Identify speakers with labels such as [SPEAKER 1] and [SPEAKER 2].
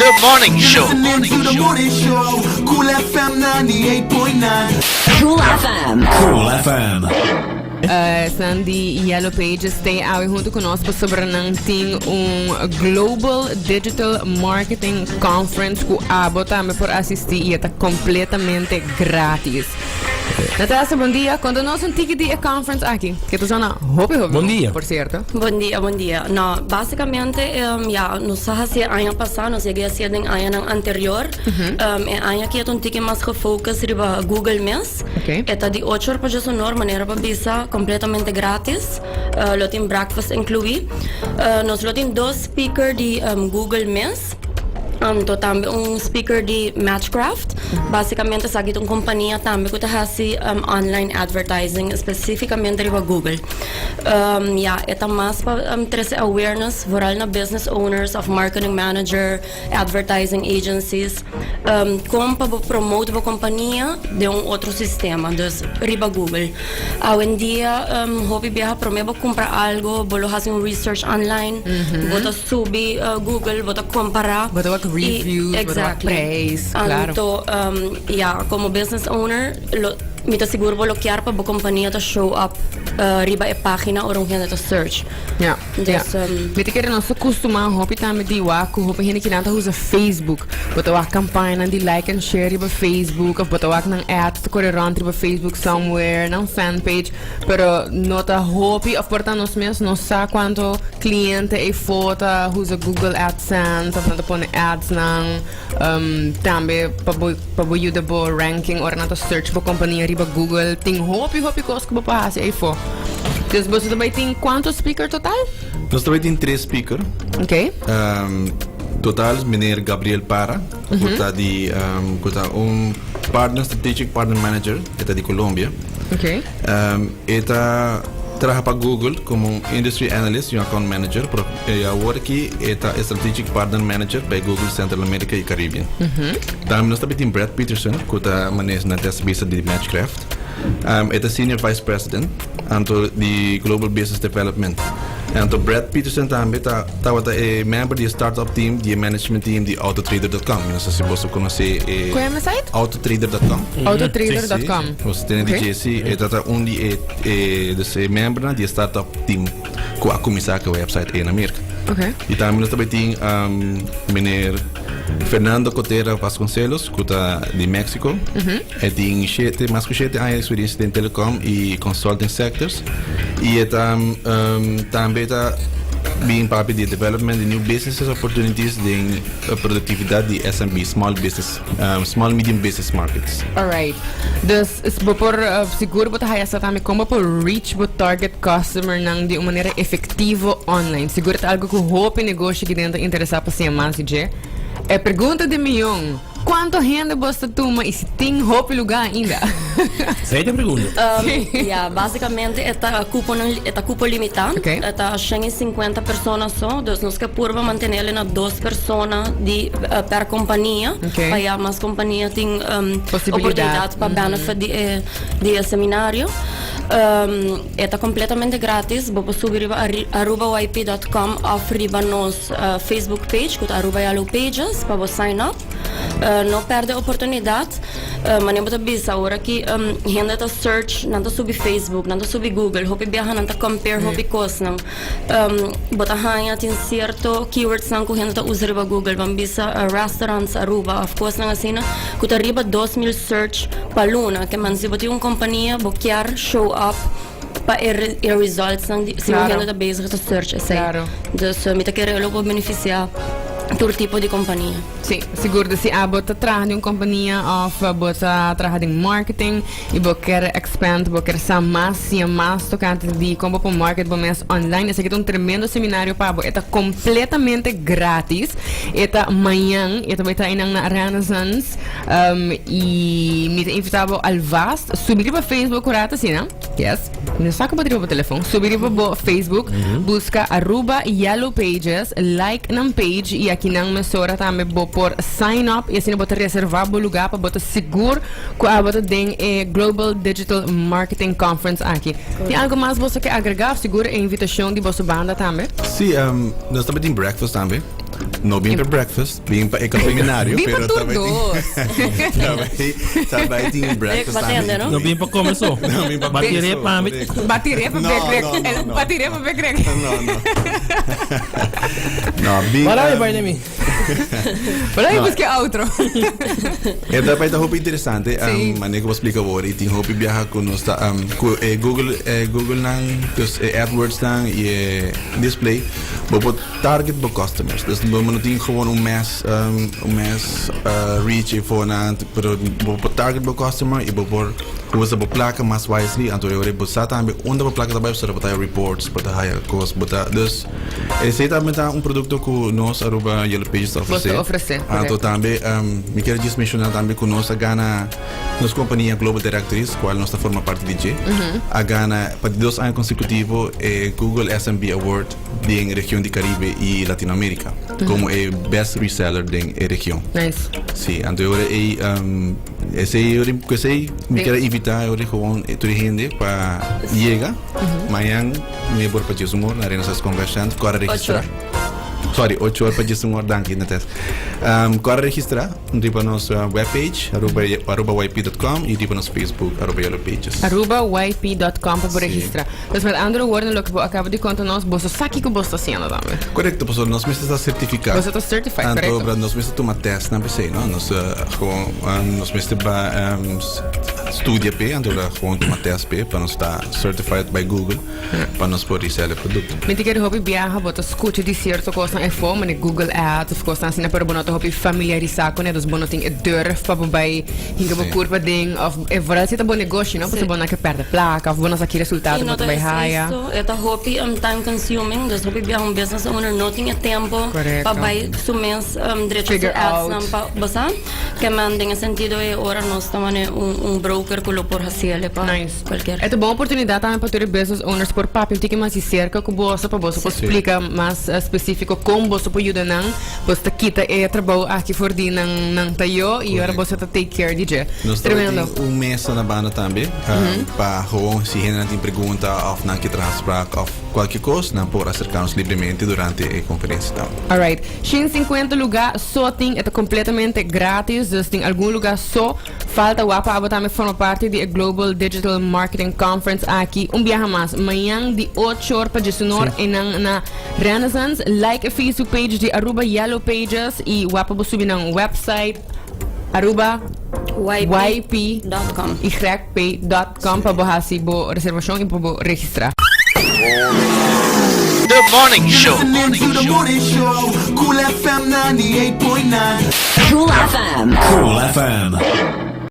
[SPEAKER 1] The Morning Show.
[SPEAKER 2] Listening to the morning show. Cool FM 98.9.
[SPEAKER 3] Cool FM.
[SPEAKER 4] Cool FM.
[SPEAKER 5] Esnan di Yellow Pages t'ey awe hunto cu nos pasobra nan tin un Global Digital Marketing Conference cu abo tambe por asisti y e ta completamente gratis. Natasha, bon dia. Conta nos un tiki di e conference aki, ke ta zona hopi hopi
[SPEAKER 4] Bon dia.
[SPEAKER 5] por cierto.
[SPEAKER 6] Bon dia, bon dia. No, basicamente, ya, nos a haci e aña pasa, nos yega haci den añanan anterior. E aña aki e ta un tiki mas gefocus riba Google mes. E ta di ocho or pa djesonor, manera pa bisa, completamente gratis. Lo tin breakfast inclui. Nos lo tin dos speaker di Google mes. Anto tambe un speaker di Matchcraft. Basicamente esaki ta un compania tambe cu ta haci online advertising specificamente riba Google. Ya, e ta mas pa trece awareness vooral na business owners of marketing manager, advertising agencies, con pa bo promote bo compania den un otro sistema, dus riba Google. Awendia hopi biaha prome bo cumpra algo bo lo haci un research online, bo ta subi Google, bo ta compara.
[SPEAKER 5] Bo ta wak reviews, bo ta wak prijs, claro.
[SPEAKER 6] Anto, ya, como business owner lo, mi ta sigur bo lo kier pa bo compania ta show up riba e pagina ora un hende ta search.
[SPEAKER 5] Ja, ja. Mi ta kere nos ta custuma hopi tambe di wak cu hopi hende kinan ta usa Facebook. Bo ta wak campañanan di like and share riba Facebook of bo ta wak nan ad ta core rond riba Facebook somewhere, nan fan page. Pero no ta hopi of por ta nos mes no sa cuanto cliente eyfo ta usa Google AdSense of nan ta pone ads nan tambe pa bo pa bo yuda bo ranking ora nan ta search bo compania riba Google. Tin hopi hopi cos cu bo por haci eyfo. Dus boso ta bay tin cuanto speaker total?
[SPEAKER 7] Nos ta bay tin tres speaker.
[SPEAKER 5] Okay.
[SPEAKER 7] Total meneer Gabriel Parra cu ta di cu ta un partner strategic partner manager e ta di Colombia.
[SPEAKER 5] Okay.
[SPEAKER 7] E ta traha pa Google como un industry analyst y un account manager, pero e awor aki e ta e strategic partner manager bij Google Central America y Caribbean. Tambe nos ta tin Brad Peterson cu ta maneha na test bisa di Matchcraft. E ta senior vice president anto di Global Business Development. Anto Brad Peterson tambe ta tabata e member di e startup team di e management team di Autotrader.com. Mi no sa si boso conoce e
[SPEAKER 5] Cu e site?
[SPEAKER 7] Autotrader.com.
[SPEAKER 5] Autotrader.com.
[SPEAKER 7] Si, boso tene di dje si. E tata un di e e dus e membernan di e startup team cu a cuminsa cu e website ey na Merca. Y tambe nos tambe tin meneer Fernando Cotera Vasconcelos cu ta di Mexico. E tin shete, mas ku shete aña di eksperiencia den telecom i consulting sectors. I e ta tambe ta bin papia di development di new businesses opportunities den productividad di SMB, small business, small medium business markets.
[SPEAKER 5] Alright. Dus bo por sigur bo ta haya sa tambe kon bo por reach bo target customernan di un manera efectivo online. Sigur ta algo ku hopi negoshi aki den ta interesa pa siña mas di dje. E pregunta di miyon. Cuanto hende bos ta tuma y si tin hopi lugar ainda?
[SPEAKER 4] Esey ta pregunta.
[SPEAKER 6] Ya, basicamente e ta cuponan, e ta cupo limita.
[SPEAKER 5] Ok.
[SPEAKER 6] E ta shen y cincuenta persona so, dus nos ke purba mantenele na dos persona di per compania.
[SPEAKER 5] Ok.
[SPEAKER 6] Pa ya mas compania tin
[SPEAKER 5] Posibilidad.
[SPEAKER 6] oportunidad pa benefit di e di e seminario. E ta completamente gratis, bo por subi riba arubayp.com of riba nos Facebook page cu ta Aruba Yellow Pages pa bo sign up. No perde oportunidad. Manera bo ta bisa ora ki hende ta search, nan ta subi Facebook, nan ta subi Google, hopi biaha nan ta compare hopi cosnan. Bo ta haña tin cierto keywordsnan cu hende ta usa riba Google, ban bisa restaurants Aruba of cosnan asina cu ta riba 2000 search pa luna. Ke man si bo tin un compania bo kier show up pa e e resultsnan di si un hende ta bezig ta search esei. Dus mi ta kere lo por beneficia tur tipo di compania.
[SPEAKER 5] Sí, sigur. Dus si abo ta traha den un compania of bo ta traha den marketing y bo kier expand, bo kier sa mas, siña mas tocante di con bo por market bo mes online, esaki ta un tremendo seminario pa bo. E ta completamente gratis. E ta mañan, e ta bay ta einan na Renaissance. Y mi ta invita bo alvast subi riba Facebook un rato asina. Yes. No sa ku bo riba bo telefon. Subi riba bo Facebook, buska Aruba Yellow Pages, like nan page y aki nan mesora tambe bo por sign up y asina bo ta reserva bo lugar pa bo ta sigur ku abo ta den e Global Digital Marketing Conference aki. Tin algo mas boso ke agrega of sigur e invitacion di boso banda tambe?
[SPEAKER 7] Sí, nos tambe tin breakfast tambe. No bin pa breakfast, bin pa e seminario.
[SPEAKER 5] Bin pa
[SPEAKER 7] pero
[SPEAKER 5] tur
[SPEAKER 7] tambe tin-
[SPEAKER 5] dos.
[SPEAKER 7] Tambe tambe tin breakfast
[SPEAKER 6] Bate
[SPEAKER 7] tambe.
[SPEAKER 6] ende, no?
[SPEAKER 4] No bin pa come so.
[SPEAKER 7] No bin pa come
[SPEAKER 4] Batiré
[SPEAKER 7] so,
[SPEAKER 4] pa mi.
[SPEAKER 7] correcto.
[SPEAKER 5] Batiré pa
[SPEAKER 7] No,
[SPEAKER 5] bekrek.
[SPEAKER 7] no, no, no.
[SPEAKER 5] Batiré pa bekrek.
[SPEAKER 7] No, no. No, bin.
[SPEAKER 4] Wala mi
[SPEAKER 7] um,
[SPEAKER 4] bai na mi.
[SPEAKER 5] Pero
[SPEAKER 7] No.
[SPEAKER 5] busca otro.
[SPEAKER 7] E ta bai ta hopi interesante,
[SPEAKER 5] Sí.
[SPEAKER 7] manera ku bo splika awor i tin hopi biaha ku nos ta ku e Google e Google nan, dus e AdWords nan i e display, bo por target bo customers. Dus bo no tin gewoon un mass un mass reach efo nan, pero bo por target bo customer i bo por usa bo plaka mas wisely, anto e ora bo sa tambe unda bo plaka ta bai pasobra bo ta haya reports, bo ta haya kos, bo ta dus Esei tambe ta un produkto ku nos Aruba Yellow Pages ta
[SPEAKER 5] Bos
[SPEAKER 7] ofresé.
[SPEAKER 5] ta ofresé,
[SPEAKER 7] Anto
[SPEAKER 5] korekto.
[SPEAKER 7] tambe mi kier djis menshoná tambe ku nos a gana nos kompania Global Directories, kual nos ta forma parti di dje, a gana pa di dos aña konsekutivo e Google SMB Award den region di Karibe i Latinoamerika komo e best reseller den e region.
[SPEAKER 5] Nice.
[SPEAKER 7] Sí, anto e ora ei esei ora ku esei mi kier a invitá e ora gewoon tur e hende pa yega mañan. Nuebe or pa djes un or na Renaissance Convention Center. Kora registrá. Sorry, ocho or pa djes un or. Danki, Nates. Um, kora registrá riba nos uh, webpage, aruba, arubayp.com y riba nos Facebook, Aruba Yellow Pages.
[SPEAKER 5] Arubayp.com pa bo
[SPEAKER 7] Sí.
[SPEAKER 5] registra. Dus met andere woorden, loke bo acaba di conta nos, boso sa kico bo sta haciendo tambe.
[SPEAKER 7] Correcto, pasobra nos mester ta certificá.
[SPEAKER 5] Boso ta certified,
[SPEAKER 7] Anto,
[SPEAKER 5] correcto.
[SPEAKER 7] bra, nos mester tuma test nan p'esei, no? Nos, uh, gewoon, um, nos mester ba, um, studia p'e, anto bra, gewoon tuma test p'e, pa nos ta Certified by Google pa nos por resell e producto.
[SPEAKER 5] Mi ta kere hopi biaha bo ta scucha di cierto cosnan e for, mane Google Ads of cosnan asina, pero bo no ta hopi familiarisa cune, dus bo no tin e durf pa bo bay hinca bo
[SPEAKER 7] Sí.
[SPEAKER 5] curpa den of e vooral si ta bo negoshi, no? Pasobra bo no ke perde placa of bo no sa ki resultado
[SPEAKER 6] Y
[SPEAKER 5] bo
[SPEAKER 6] no
[SPEAKER 5] ta
[SPEAKER 6] ta
[SPEAKER 5] bay
[SPEAKER 6] es
[SPEAKER 5] haya.
[SPEAKER 6] esto, e ta hopi time consuming, dus hopi biaha un business owner no tin e tempo
[SPEAKER 5] Correcto.
[SPEAKER 6] pa bay su mes drecha su
[SPEAKER 5] Figure
[SPEAKER 6] ads
[SPEAKER 5] out.
[SPEAKER 6] nan pa bo sa. Ke men den e sentido e ora nos ta mane un un broker ku lo por hasiel pa
[SPEAKER 5] Nice.
[SPEAKER 6] kualkier.
[SPEAKER 5] E ta bon oportunidat tambe pa tur e business owners por papia un tiki mas di serka ku boso pa boso por
[SPEAKER 7] Sí.
[SPEAKER 5] splika mas spesifiko kon boso por yuda nan. Boso ta kita e trabou aki for di nan nan tayo i ora
[SPEAKER 7] Correcto.
[SPEAKER 5] boso ta take care di dje.
[SPEAKER 7] Nos ta
[SPEAKER 5] Tremendo.
[SPEAKER 7] tin un mesa na banda tambe pa gewoon si hendenan tin pregunta of nan ke traha afspraak of kualke kos nan por aserka nos libremente durante e konferensia tambe.
[SPEAKER 5] Alright. Shin sinkuenta lugá so tin, e ta kompletamente gratis, dus tin algun lugá so falta wak pa abo tambe forma parti di e Global Digital Marketing Conference aki un biaha mas mañan di ocho or pa diesunor einan na Renaissance. Like e Facebook page di Aruba Yellow Pages i wak pa bo subi nan website aruba yp
[SPEAKER 6] Dot com.
[SPEAKER 5] yp dot com pa bo hasi bo reservashon i pa bo registrá.
[SPEAKER 1] The Morning Show.
[SPEAKER 2] Listening to the morning show. Cool FM 98.9.
[SPEAKER 3] Cool FM.
[SPEAKER 4] Cool FM.